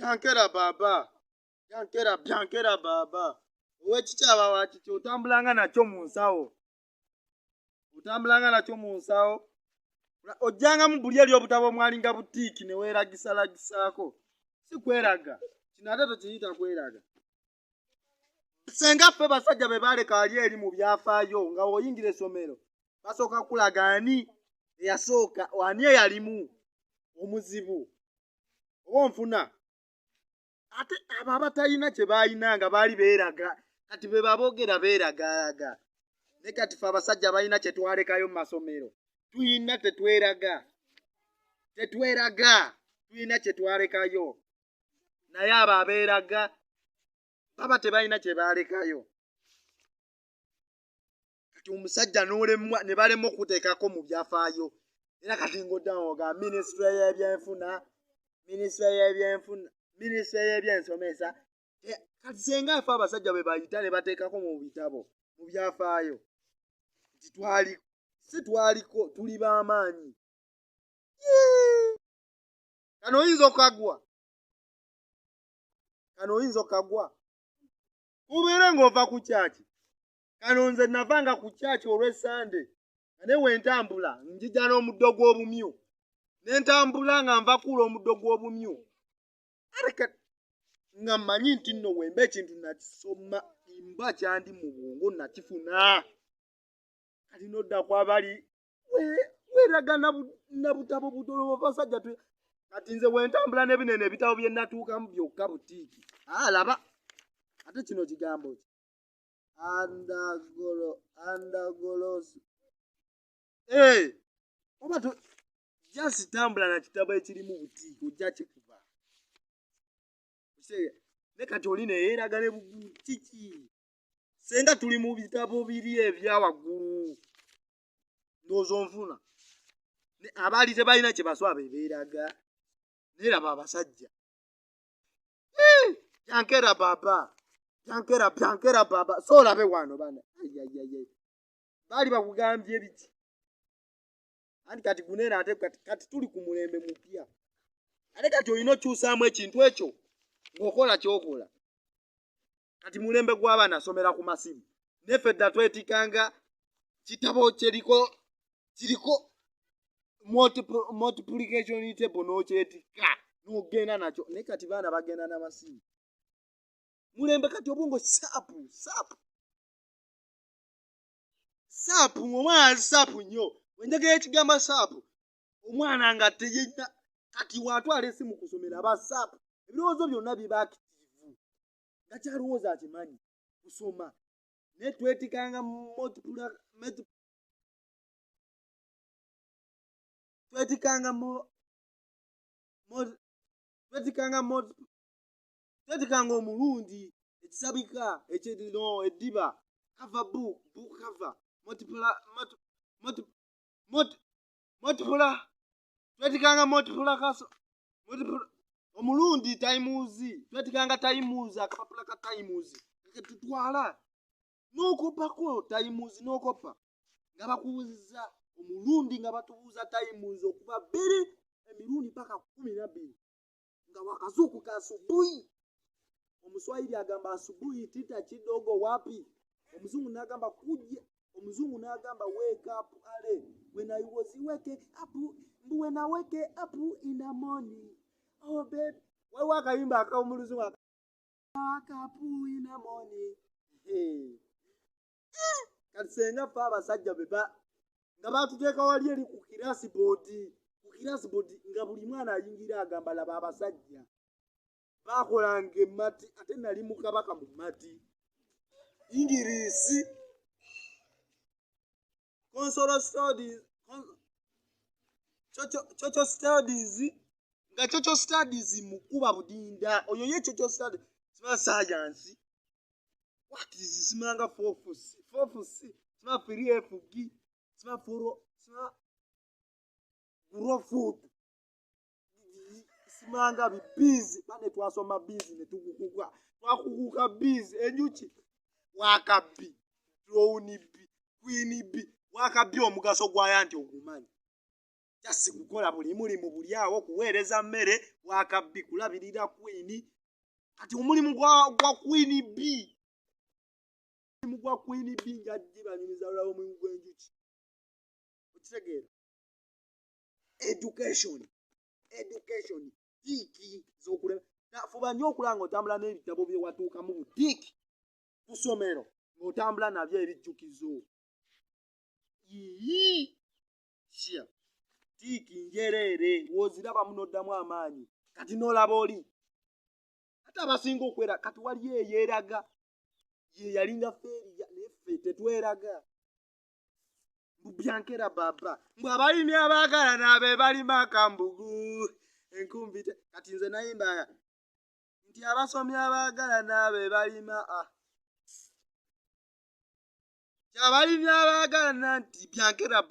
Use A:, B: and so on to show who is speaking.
A: Byankera baaba, byankera, byankera baaba. Owekikyaba wakiki otambulanga nakyo mu nsawo, otambulanga nakyo mu nsawo, ojjangamu buli eri obutabo omwalinga butiiki ne weeragisalagisaako. Si kweraga kino, ate tokiyita kweraga. Senga ffe basajja be baaleka ali eri mu byafaayo nga oyingira essomero basooka kulaga ani eyasooka, ani eyalimu omuzibu oba onfuna. Ate abo abatalina kye baalina nga baali beeraga, kati be baboogera beeragalaga. Ne kati fe abasajja balina kye twalekayo mu masomero, tuyina tetweraga, tetweraga, tulina kye twalekayo. Naye abo abeeraga baba tebalina kye baalekayo. Kati omusajja n'olemwa ne balema okuteekako mu byafaayo. Era kati ng'oddawo nga minisitule y'ebyenfuna, minisitule y'ebyenfuna, minisitule y'ebyensomesa. Kati senga afe abasajja bwe bayita ne bateekako mu bitabo mu byafaayo nti twali si twaliko tuli b'amaanyi. Kano oyinza okagwa, kano oyinza okagwa kubeera ng'ova ku kyaki. Kano nze navanga ku kyaki olw'Essande nga ne wentambula njija n'omuddo gw'obumyu, ne ntambula nga nva kuula omuddo gw'obumyu, ate nga mmanyi nti nno wemba ekintu nakisoma mba kyandi mu bwongo nakifuna. Kati nodda kwabali weraga na butabo butono basajja. Kati nze wentambula n'ebinene ebitabo bye natuukamu byokka butiiki. Alaba ate kino kigambo ki andagolo andagolos oba just tambula na kitabo ekirimu butiiki ojja kikuba. Ne kati oli neyeeraga ne bugulu kiki senga tuli mu bitabo biri ebya waggulu ndowooza onfuna. Abaali tebalina kye baswa bebeeraga. Naye laba abasajja, byankera baba, byankera, byankera baba. So olabe wano bana baali bakugambye biki? Anti kati guneera ate kati tuli ku mulembe mupya, ate kati olina okyusaamu ekintu ekyo ng'okola kyokola. Kati mulembe gw'abaana asomera ku masimu. Neffe dda twetikanga kitabo kyeriko kiriko multiplication table n'okyetikka n'ogenda nakyo. Naye kati baana bagenda n'amasimu, mulembe kati obwongo sharp, sharp, sharp. Omwana ali sharp nnyo. Wenjagala ekigamba sharp, omwana nga teyina. Kati watwala esimu kusomera aba sharp, ebirowoozo byonna biba active nga kyalowooza akimanyi kusoma. Naye twetikanga twetikanga omulundi ekisabika ekino eddiba cover book, book cover, multiply, twetikanga multiplication, omulundi times, twetikanga times, akapapula ka Times tutwala n'okopako Times n'okopa nga bakubuuziza omulundi, nga batubuuza times okuva bbiri emirundi paka 12 nga wakazuukuka asubuhi. Omuswahili agamba, "Asubuhi tita kidogo wapi?" Omuzungu n'agamba kujja, omuzungu n'agamba, "Wake up early." When I was wake up, when I wake up in the morning, oh baby. Waliwo akayimba ak'omuluzungu, wake up in the morning. Hey. Kati senga ffe abasajja be nga batuteeka wali eri ku class board, ku class board, nga buli mwana ayingira agamba, "Laba abasajja bakolanga emmati." Ate nali mukabaka mu math, English, social studies, social studies, nga social studies mukuba budinda oyo ye social studies sima science. What is simanga 4 C 4 C sima 3 F G sima four sima grow food simanga bibizi bane twasoma bizi ne tukukuka, twakukuka bizi enjuki wakabi drone bee, queen bee, wakabi omugaso gwayo anti ogumanyi. Jasi kukola buli mulimu buli awo, kuweereza mmere wakabbi, kulabirira kwini. Kati omulimu gwa Queen Bee, omulimu gwa Queen Bee njajji banyumiza lulaba omulimu gw'enjuki. Okitegeera? Education, education, tiiki z'okulema. Fuba nnyo okulaba ng'otambula n'ebitabo bye watuukamu butiiki ku ssomero, ng'otambula nabyo ebijjukizo. Yii, shia tiiki njereere, w'ozirabamu n'oddamu amaanyi. Kati n'olaba oli ate abasinga okwera, kati waliyo eyeeraga ye yalinga feeriya, naye ffe tetweraga. Byankera baba mbwe abalimi abaagalana be balima akambugu enkumbi. Kati nze nayimba nti abasomi abaagalana be balima abalimi abaagalana nti byankera.